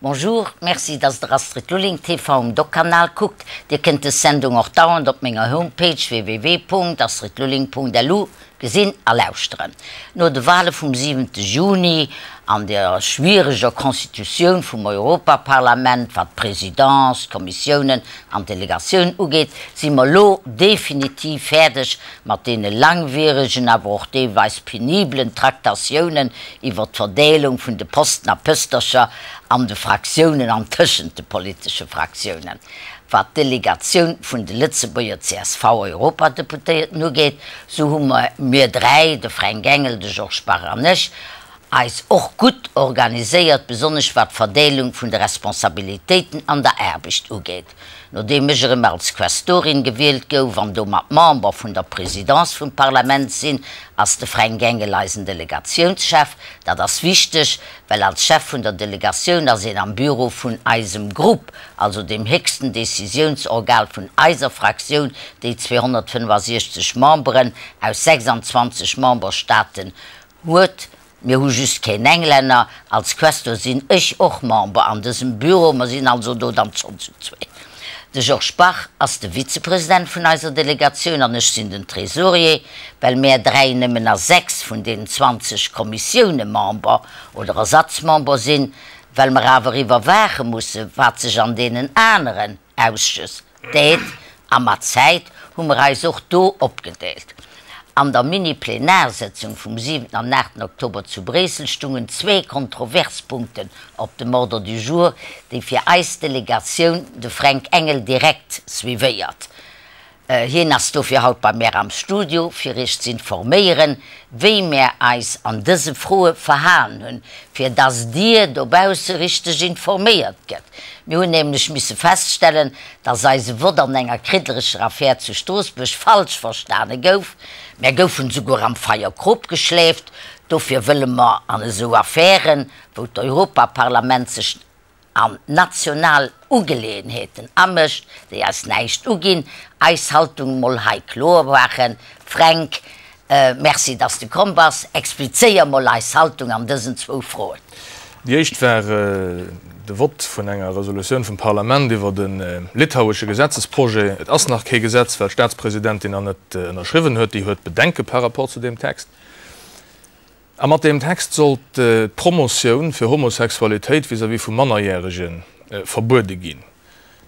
Bonjour, merci dass der Astrid Lulling TV um Doc-Kanal kuckt. Dir kënnt des Sendung och dauernd op menger Homepage www.astridlulling.lu gesinn a lauschteren. No de Wale vum 7 Juni an der schwiereger Constitutioun vum Europaparlament, wat d'Presidence, d'Kommissiounen an d'Delegatioun ugeet, si mer lo definitiv fäerdeg mat deene langwieregen, awer och deelweis penibelen Traktatiounen iwwer d'Verdeelung vun de Posten a Pëstercher an de Fraktiounen an tëschent de politesche Fraktiounen. Wat d'Delegatioun vun de Lëtzebuerger CSV-Europadeputéierten ugeet, sou hu mer, mir dräi, de Fränk Engel, de Georges Bach an ech, eis och gutt organiséiert, besonnesch wat d'Verdeelung vun de Responsabilitéiten an der Aarbecht ugeet. Nodeem ech erëm als Questorin gewielt gouf an domat Member vun der Présidence vum Parlament sinn, ass de Fränk Engel eisen Delegatiounschef. Dat ass wichteg, well als Chef vun der Delegatioun ass een am Büro vun eisem Grupp, also deem héchsten Décisiounsorgan vun eiser Fraktioun, déi 265 Memberen aus 26 Memberstaaten huet. Mir hu just keen Englänner. Als Questor sinn ech och Member an dësem Büro. Mer sinn also do dann schonn zu zwee. De Georges Bach ass de Vizepresident vun eiser Delegatioun an ech sinn den Trésorier. Well mär dräi nëmmen a 6 vun deenen 20 Kommissioune Member oder Ersatzmember sinn, well mer awer iwwerwaache musse wat sech an deenen aneren Ausschëss dät, a mat Zäit hu mer eis och do opgedeelt. An der Mini-Plenarsëtzung vum 7 an 8 Oktober zu Bréissel stungen zwee kontrovers Punkten op dem Ordre du jour, déi fir eis Delegatioun de Fränk Engel direkt suivéiert. Hien ass dofir haut bei mär am Studio, fir iech z'informéieren, wéi mär eis an dëse Froe verhalen hunn, fir dass dir dobausse richteg informéiert gëtt. Mir hunn nämlech misse feststellen, dass eise Vott an enger kriddlereger Affär zu Stroossbuerg falsch verstane gouf. Mär goufen souguer am Feier krop geschläft. Dofir wëlle mer an esou Affären, wou d'Europaparlament sech an national Ugeleeënheeten amëscht, déi eis näischt uginn, eis Haltung mol hei kloer maachen. Fränk, merci, dass de komm bass. Explizéier mol eis Haltung an dësen zwou Froen. Déi éischt war de Vott vun enger Resolutioun vum Parlament iwwert e litauesche Gesetzesprojet. Et ass nach kee Gesetz, well d'Staatspresidentin nach net ënnerschriwwen huet. Déi huet Bedenke par rapport zu deem Text. A mat deem Text sollt d'Promotioun fir Homosexualitéit vis-à-vis vu Mannerjärege verbuede ginn.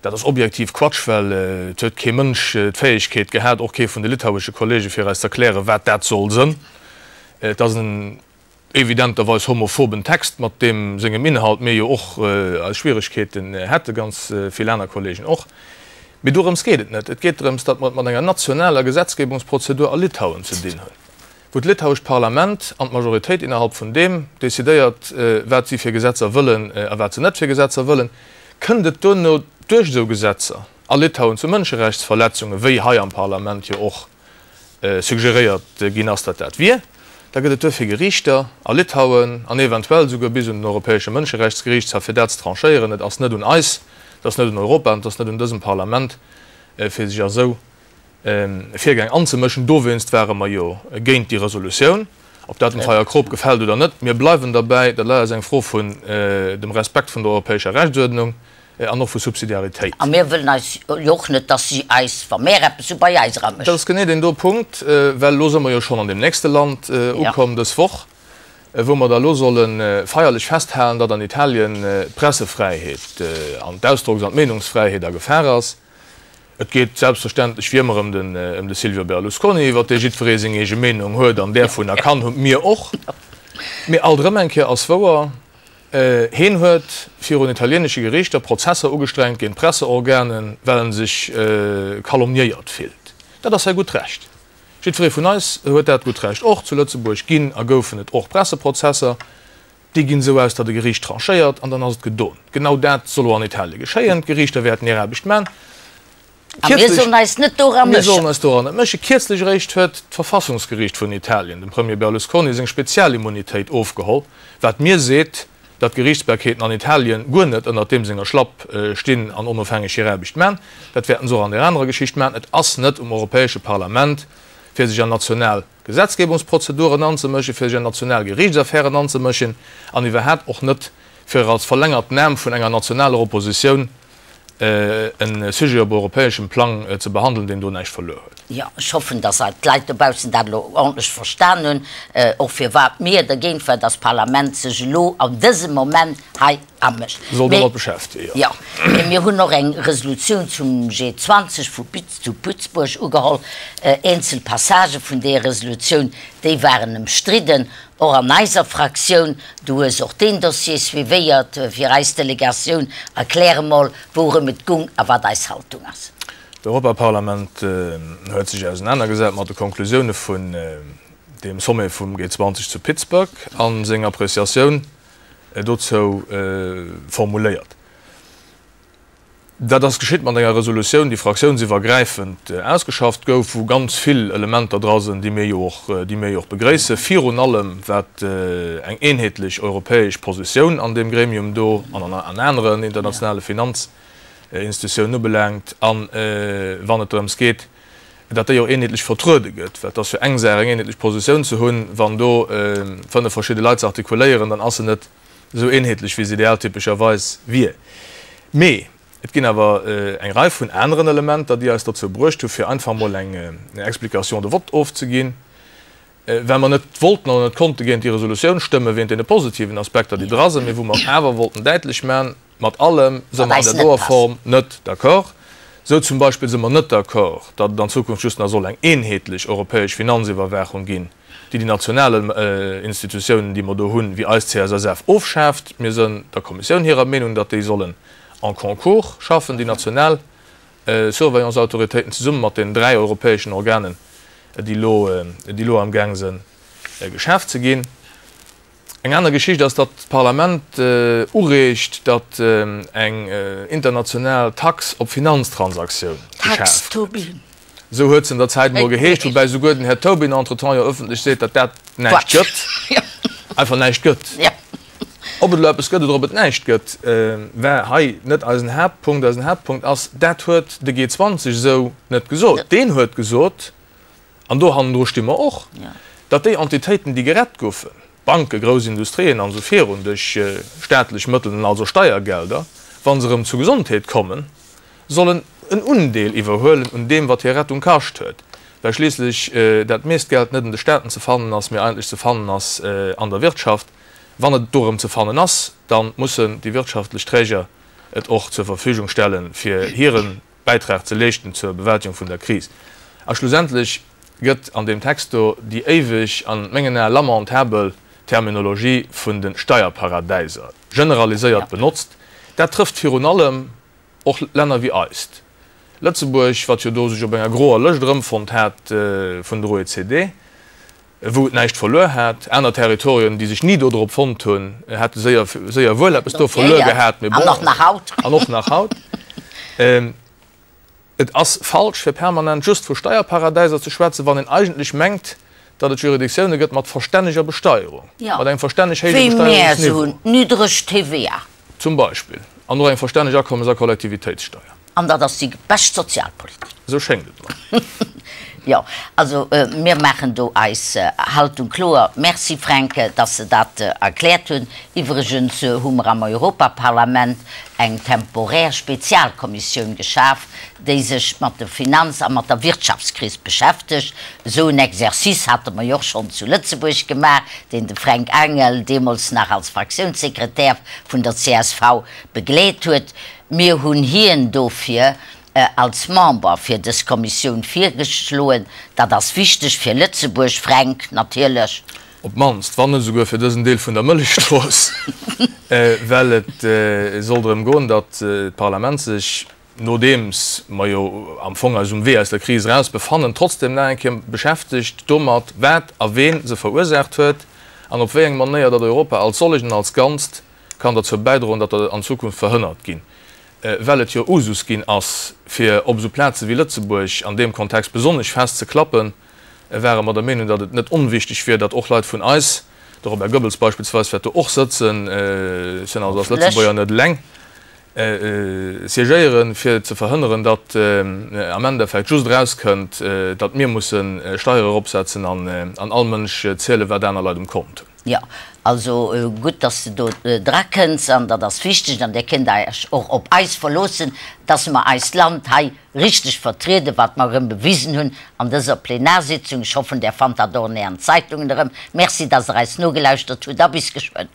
Dat ass objektiv Quatsch, well et huet kee Mënsch d'Fäegkeet gehat, och kee vun de litauesche Kollege fir eis z'erklären, wat dat soll sënn. Et ass en evidenterweis homophoben Text, mat deem sengem Inhalt mir jo och eis Schwieregkeeten hätte, ganz vill aner Kollegen och. Mee dorëms geet et net. Et geet drëms, datt mer et mat enger nationaler Gesetzgebungsprozedur a Litauen ze dinn hunn. wou d'litauescht Parlament an d'Majoritéit innerhalb vun deem decidéiert, wat si fir Gesetzer wëllen a wat se net fir Gesetzer wëllen, kënnt et duerno duerch esou Gesetzer a Litauen zu Mënscherechtsverletzungen, wéi hei am Parlament jo och suggeréiert ginn ass, datt dat wier, da gëtt et duerfir Geriichter a Litauen an eventuell souguer bis un den Europäesche Mënscherechtsgeriichtshaff, fir dat ze tranchéieren. Et ass net un eis, et ass net un Europa an et ass net un dësem Parlament, fir sech a sou Virgäng anzemëschen. Dowéinst ware mer jo géint déi Resolutioun. Ob dat dem Feyer Krop gefält oder net, mir bleiwen derbäi, dat ass eng Fro vun dem Respekt vun der europäescher Rechtsuerdnung an och vu Subsidiaritéit. A mir wëllen eis jo och net, dass si eis, wa mär eppes hu, bei eis eramëschen. Dat ass genee deen do Punkt, well elo si mer jo schonn an deem nächste Land ukomm dës Woch, wou mer da elo solle feierlech festhalen, datt an Italien d'Pressefräiheet an d'Ausdrocks an d'Meenungsfräiheet a Gefar ass. Et geet selbstverständlech wéi ëmmer ëm de Silvio Berlusconi, iwwer dee jiddweree seng eege Meenung huet an därvunner kann, hu mir och. Mee alt erëm eng Kéier ass wouer, Heen huet virun italienesche Geriichter Prozesser ugestrengt géint Presseorganen, well en sech calomniéiert fillt. Dat ass säi gutt Recht. Jiddweree vun eis huet dat gutt Recht och. Zu Lëtzebuerg ginn a goufen et och Presseprozesser. Déi ginn esou aus, datt e Geriicht tranchéiert an dann ass et gedon. Genau dat soll elo an Italie geschéien. D'Geriichter wäerten hir Aarbecht man. A mir sollen eis net dora mëschen. Mir sollen eis dora net mëschen. Kierzlech eréischt huet d'Verfassungsgeriicht vun Italien dem Premier Berlusconi seng Spezialimmunitéit ofgeholl, wat mir seet, datt d'Geriichtsbarkeeten an Italien guer net ënnert deem senger Schlapp stinn an onofhängeg hir Aarbecht man. Dat wäerten se och an där anerer Geschicht man. Et ass net um Europäesche Parlament, fir sech an national. Gesetzgebungsprozeduren anzemëschen, fir sech an national Geriichtsaffären anzemëschen an iwwerhaapt och net, fir als verlängerten Aarm vun enger nationaler Oppositioun e Sujet op europäeschem Plang ze behandelen, deen do näischt verluer huet. Jo, ech hoffen, dass d'Leit dobaussen dat elo ordentlech verstan hunn, och firwat mir dergéint waren, dass d'Parlament sech elo an dësem Moment hei amëscht. Soll domat beschäftegen, jo. Jo, mee mir hunn och eng Resolutioun zum G20 vu zu Pittsburgh ugeholl. Eenzel Passagë vun deeër Resolutioun, déi waren ëmstridden, och an eiser Fraktioun. Du hues och deen Dossier suivéiert fir eis Delegatioun. Erklär emol, wourëm et gung a wat eis Haltung ass. D'Europaparlament huet sech ausenanergesat mat de Konklusioune vun deem Sommet vum G20 zu Pittsburgh a seng Appreciatioun dozou formuléiert. Dat ass geschitt mat enger Resolutioun, déi fraktiounsiwwergräifend ausgeschafft gouf, wou ganz vill Elementer dra sinn, déi mir jo och, déi mir jo och begréissen, virun allem wat eng eenheetlech europäesch Positioun an deem Gremium do an an aneren internationale Finanzinstitutiounen ubelaangt a wann et drëms geet, datt déi och eenheetlech vertruede gëtt. Well et ass jo eng Saach, eng eenheetlech Positioun ze hunn, wann do fënnef verschidde Leit se artikuléieren, dann ass se net esou eenheetlech wéi se idealtypescherweis wier. Mee et ginn awer eng Rei vun aneren Elementer, déi eis dozou bruecht hu fir einfach emol eng Explication de vote ofzeginn, well mer net wollten oder net konnte géint déi Resolutioun stëmmen, wéint deene positiven Aspekter, déi dra sinn, mee wou mer awer wollten däitlech maachen, Mat allem si mer an där doer Form net d'accord. Esou zum Beispill si mer net d'accord, datt et an Zukunft just nach soll eng eenheetlech europäesch Finanziwwerwaachung ginn, déi déi national Institutiounen, déi mer do hunn, wéi eis CSSF, ofschaaft. Mir sënn der Kommissioun hirer Meenung, datt déi sollen en concours schaffen, déi national Surveillance-Autoritéiten, zesumme mat deenen 3 europäeschen Organen, déi elo amgaang sënn geschaaft ze ginn. Eng aner Geschicht ass, datt d'Parlament ureegt, datt eng international Tax op Finanztransaktioun geschaaft gëtt. Esou huet se an der Zäit emol geheescht, woubäi souguer den Här Tobin entretemps jo ëffentlech seet, datt dat näischt gëtt, einfach näischt gëtt. Ob et elo eppes gëtt oder ob et näischt gëtt, war hei net eisen Haaptpunkt. Eisen Haaptpunkt ass, dat huet de G20 esou net gesot. Deen huet gesot, An do hannendru sti mer och, datt déi Entitéiten, déi gerett goufen, Banken, grouss Industrien an esou virun, duerch staatlech Mëttel, also Steiergelder, wa se erëm zur Gesondheet kommen, sollen en Undeel iwwerhuelen un deem, wat hir Rettung kascht huet, well schliisslech dat meescht Geld net an de Staaten ze fannen ass, mee eigentlech ze fannen ass an der Wirtschaft. Wann et do erëm ze fannen ass, da mussen déi wirtschaftlech Träger et och zur Verfügung stellen, fir hiren Bäitrag ze leeschten zur Bewältigung vun der Kris. A schlussendlech gëtt an deem Text do déi éiweg, an mengen Ae lamentabel Terminologie vun de Steierparadäiser generaliséiert benotzt. Dat trëfft virun allem och Länner wéi eist, Lëtzebuerg, wat jo do sech op enger groer Lëscht erëmfonnt hat vun der OECD. Wou et näischt verluer hat. Aner Territorien, déi sech ni do drop fonnt hunn, hätte séier, séier wuel eppes do verluer gehat. Mee bon. An och nach haut. An och nach haut. Et ass falsch, fir permanent just vu Steierparadäiser ze schwätzen, wann een eigentlech mengt, datt et Juridictioune gëtt mat verstänneger Besteierung, mat engem verstänneg héije Wéi mär se Besteierungsniveau. hunn, niddreg TVA. Zum Beispill. An och eng verstänneg Akommes a Kollektivitéitssteier. An dat ass déi bescht Sozialpolitik. Esou schéngt et mer. Jo, also mir maachen do eis Haltung kloer. Merci Fränk, dass se dat erkläert hunn. Iwwregens hu mer am Europaparlament eng temporär Spezialkommissioun geschaf, déi sech mat der Finanz a mat der Wirtschaftskris beschäftegt. Esou en Exercice hate mer jo och schonn zu Lëtzebuerg gemaach, deen de Fränk Engel deemools nach als Fraktiounssekretär vun der csv begleet huet. Mir hunn hien dofir als Member fir dës Kommissioun virgeschloen. Dat ass wichteg fir Lëtzebuerg, Fränk, natierlech. Op d'mannst, wann net esouguer fir dësen Deel vun der Mëllechstrooss, well et soll drëm goen, datt d'Parlament sech, nodeems mer jo am Fong eis um Wee aus der Kris eraus befannen, trotzdem nach eng Kéier beschäftegt domat, wat a ween se verursaacht huet an op wéi eng Manéier datt Europa als sollecht an als Ganzt kann derzou bäidroen, datt der an Zukunft verhënnert ginn, well et jo Usus ginn ass, fir op esou Plaze wéi Lëtzebuerg an deem Kontext besonnesch fest ze klappen, ware mer der Meenung, datt et net onwichtig wier, datt och Leit vun eis, de Robert Goebbels beispillsweis wäert do och sëtzen, ech sinn also als Lëtzebuerger net eleng, siégéieren, fir ze verhënneren, datt am Endeffekt just erauskënnt, datt mir musse Steiere eropsetzen an all Mënsch zielen, wat aner Leit um Kont hunn. Jo, also gutt, dass de do drakënns an dat ass wichteg an Dir kënnt Iech och op eis verloossen, dass mer eist Land hei richteg vertrieden, wat mer erëm bewisen hunn an dëser Plenarsitzung. Ech hoffen, Der fannt dat och an Ären Zeitungen erëm. Merci, dass Der eis nogelauschtert hutt a bis geschwënn.